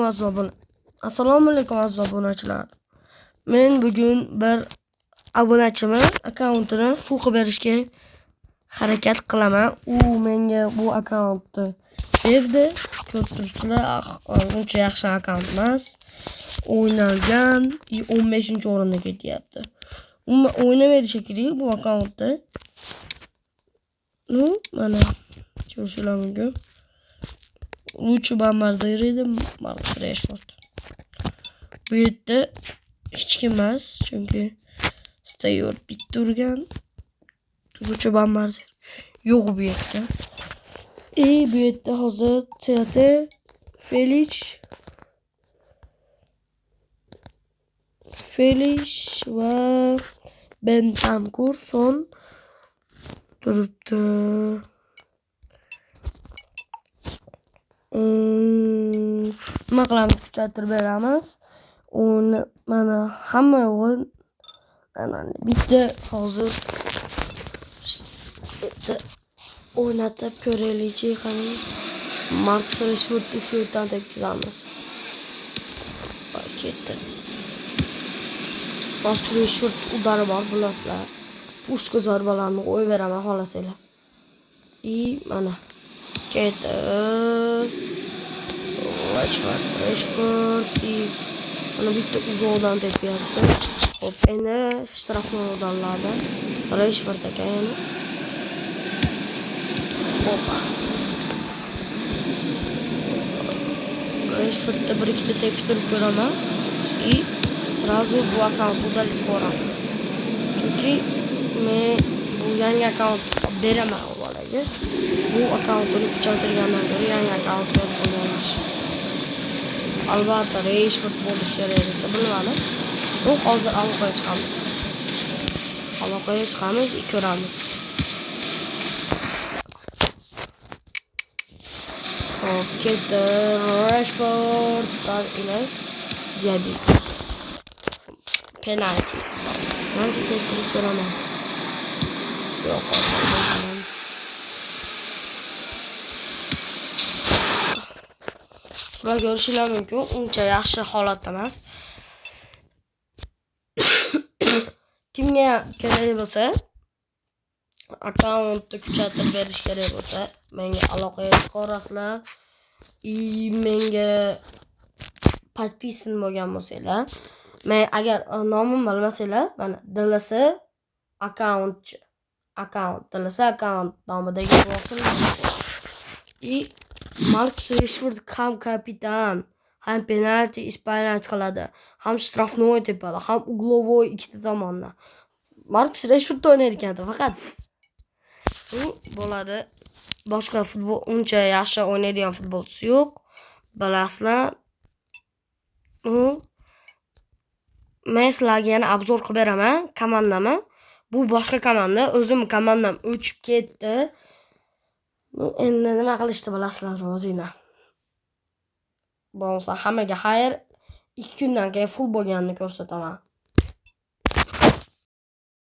Assalomu alaykum aziz obunachilar. Men bugun bir obunachimni akkauntini full qilib berishga harakat qilaman. U menga bu akkauntni berdi. Ko'rib turibsizlar, uncha yaxshi akkaunt emas. O'ynalgan 15-o'rinda ketyapti. Umuman o'ynamaydi shekilli bu akkauntda. Ну, mana ko'rishinglar mumkin. Лучший bombardir edi Marcus Rashford. Bu yerda hech kim emas, chunki Steyort bitta urgan. Лучший bombardir yo'q bu yerda. И bu yerda hozir CT Felix va Bentancur son turibdi. Nima qilamiz? Kuchaytirib beramiz. Uni mana hamma yo'g'i mana bitta hozir bitta o'ynatib ko'raylikchi, qani. Marcus Rashfordni shu yerdan tepkizamiz. Voy, ketdi. Marcus Rashford udari bor, bilasizlar. Pushka zarbalarni qo'yib beraman xohlasanglar. И mana ketdi. Rashford и mana bitta uzoqdan tepyapti. Xo'p, endi штрафной udarlarda Rashford ekan yana. Opa. Rashfordda bir ikkita tepishtirib ko'raman. И сразу bu akkauntni удалить qilaman. Chunki men bu yangi akkaunt beraman u bolaga. Bu akkauntini kuchaytirgandan ko'ra yangi akkaunt berib qo'ygan yaxshi. Albatta Rashford bo'lish kerak desa bilmadim. Bu hozir aloqaga chiqamiz. Aloqaga chiqamiz, ko'ramiz. Hop, ketdi. Rashford emas. Diaby. Penalti. Penalti teptirib ko'raman. Yo'q, sizlar ko'rishinglar mumkin, uncha yaxshi holatda emas. Kimga kerak bo'lsa, akkauntni kuchaytirib berish kerak bo'lsa, menga aloqaga chiqaverasizlar. И menga подписан bo'lgan bo'lsanglar, men agar nomimni bilmasanglar, mana DLS akkaunt DLS akkaunt nomidagi profil. И Marcus Rashford ham kapitan, ham penalti Ispaniya qiladi, ham штрафной tepadi, ham угловой ikkita tomondan. Marcus Rashford o'ynaydi ekan faqat. Bu bo'ladi. Boshqa futbol uncha yaxshi o'ynaydigan futbolchisi yo'q. Bilasizlar. U men sizlarga yana obzor qilib beraman komandani. Bu boshqa komanda, o'zim komandam o'chib ketdi. Endi nima qilishni bilasizlar o'zinglar. Bo'lmasa hammaga xayr. 2 kundan keyin full bo'lganini ko'rsataman.